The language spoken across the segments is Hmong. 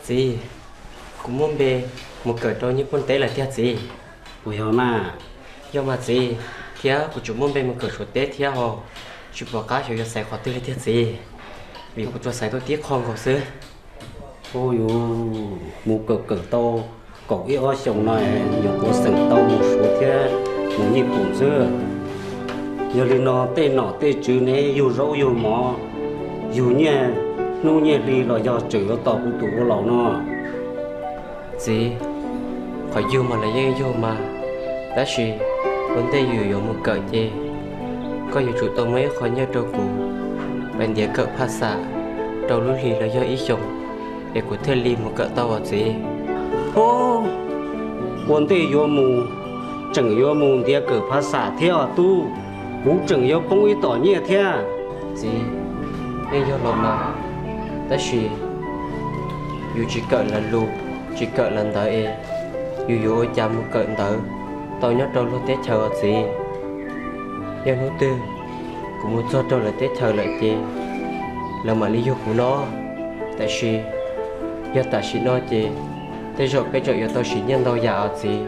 Txiv, kuv muab npe mus kawm rau Nyij Pooj teb lawm tiag txiv. Puas yog mas? Yog mas txiv, thiab kuv tseem muab npe mus kawm Suav teb thiab ho, tsis pom qab xyov yuav xaiv qhov twg li tiag txiv, vim kuv tsuas xaiv tau tib qho nkaus xwb. Ua yus mus kawm kawm tau kaum ib ob xyoos no, nyuam qhuav xeem tau mus Suav thiab mus Nyij Pooj xwb. Yog li no tej nom tej tswv ne yug zaub yug mov, yug nyiaj hnub nyiaj hli los yog tseem yuav tos kuv tus ua laus no. Txiv, qhov yug mas los yeej yug mas, tab sis ua ntej yus yuav mus kawm ces koj yuav tsum tau muab ib qho nyiaj rau kuv, pab ntiav kawm phaj xaj rau lub hlis los yog ib xyoos, es kuv thiaj li mus kawm tau os txiv. Ub, ua ntej yuav mus tseem yuav mus ntiav kawm phaj xaj thiab os tub, kuv tseem yuav poob ib tom nyiaj thiab. Txiv, yeej yog los mas, tab sis yus tsis kawm lawv lus, tsis kawm lawv ntawv es yus yuav ua cas mus kawm ntawv tau nyob rau luag teb chaws os txiv? Yog hnub twg kuv mus txog rau lawv teb chaws lawm ces lawv mam li yug kuv no. Tab sis yog tam sim no ces tej zaum peb tseem yuav tau siv nyiaj ntau yam os txiv,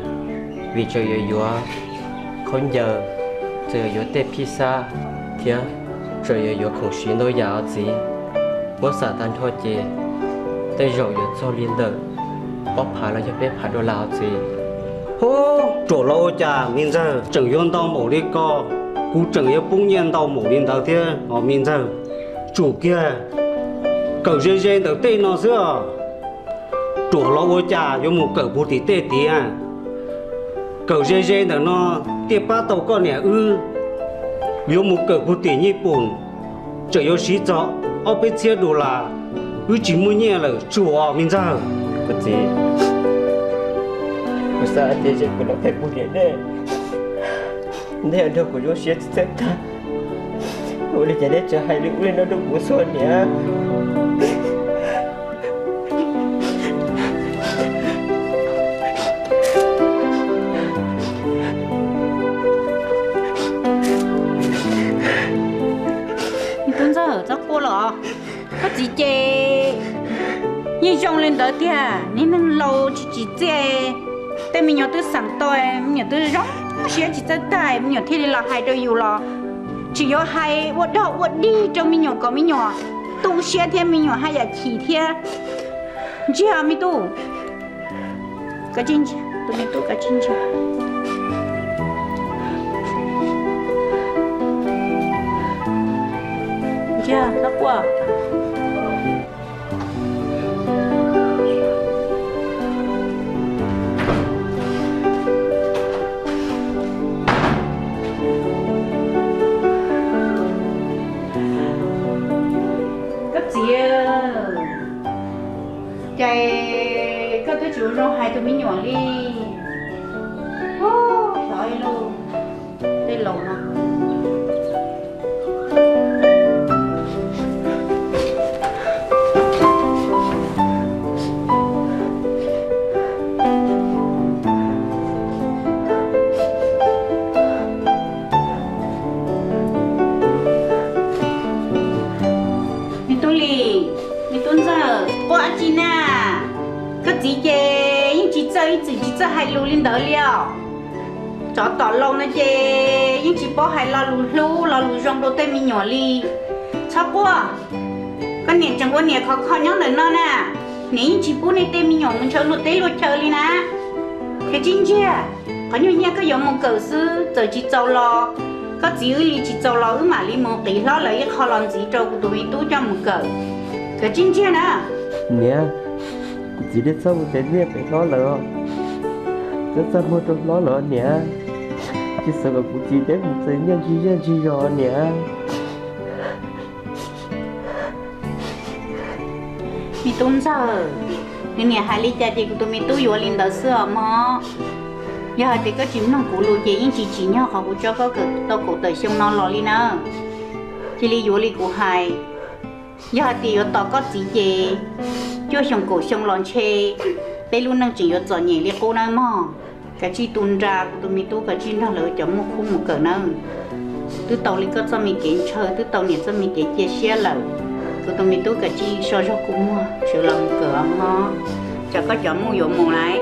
vim tseem yuav yuav khaub ncaws, tseem yuav yuav tej phij xab, thiab tseem yuav yuav khoom siv ntau yam os txiv. Muab xam tag nrho ces tej zaum yuav txog li ntawm ob phav los yog peb phav dollar os txiv. Ub, ruam los ua cas me ntxawg, tseem yuav ntau npaum li ko, kuv tseem yuav poob nyiaj ntau npaum li ntawd thiab os me ntxawg. Tsum kiag kawm ze ze ntawm tej no xwb os. Ruam los ua cas yuav mus kawm puag tim tej tid. Kawm ze ze ntawm no thiaj pab tau koj niam wb. Yuav mus kawm puag tim Nyij Pooj, tseem yuav siv txog ob peb txhiab dollar, wb tsis muaj nyiaj lawm tsum os me ntxawg. Kuv txiv, kuv xav tias kuv los qhia kuv niam nej, nej nrog kuv zoo siab tsis txawj tag, ua li cas nej tseem hais li ub li no rau kuv txhua niam. Tub ntxawg, txhob quaj los. Koj txiv ces yeej zoo li ntawd tiag, niag neeg laus tsis tsim txiaj, tej me nyuam twb xeem tau, me nyuam twb zoo siab tsis txawj tag, me nyuam thiaj li los hais rau yus los tsis yuav hais ua dog ua dig rau me nyuam kom me nyuam tu siab thiab me nyuam haj yam chim thiab. Ntsiag me tub, koj tsis ntsiag, tus me tub koj tsis ntsiag. Ntsiag txhob quaj. Koj txiv, ces koj twb tsis ua zoo hais tus me nyuam li. Xyov ib lub tej laus no. Me tub Lis, me tub ntxawg, quaj dab tsi na? Koj txiv ces yeej tsis txawj, ib txwm tsis txawj hais lus li ntawd li os. Tsov tom laus no ces yeej tsis paub hais lo lus hlub lo lus zoo rau tej me nyuam li. Txhob quaj, koj niam tseem ua niam khov kho nyob ntawm no na. Niam yeej tsis pub nej tej me nyuam mus ntshaw luag teb luag chaw li na. Khiav tsis ntsiag, qhov nyuag nyiaj koj yuav mus kawm xwb txawm tsis txaus los, koj txiv wb li tsis txaus los wb mam li mus qiv hlob lawv ib qho los ntxiv rau kuv tus me tub coj mus kawm. Khiav tsis ntsiag na. Niam, kuv txiv thiaj txhob mus qiv nyiaj qiv hlob lawm, txhob txaj muag rau hlob lawm niam. Tsis xav kom kuv txiv deb mus txais nyiaj ntsig zej ntsig zos niam. Me tub ntxawg, nws niam hais li cas ces kuv tus me tub yuav li ntawd xwb os mog. Yog hais tias koj tsis mloog kuv lus ces yeej tsis tsim nyog qhov kuv tso koj kawm tau kaum tawm xyoo no los li na. Cia li yuav li kuv hais. Yog hais tias yuav tos koj txiv ces cuaj xyoo kaum xyoo los ntshe peb lub neej tseem yuav txom nyem li qub nawb mog. Kav tsij tu nra kuv tus me tub, kav tsij nrog lawv cov muaj khub mus kawm nawb. Twb tau li koj txoj me kev ntshaw, twb tau niam txoj me kev cia siab lawm. Kuv tus me tub kav tsij so zog kuv muag, sawv los mus kawm os mog. Tsam koj cov muj yuav mus lawm.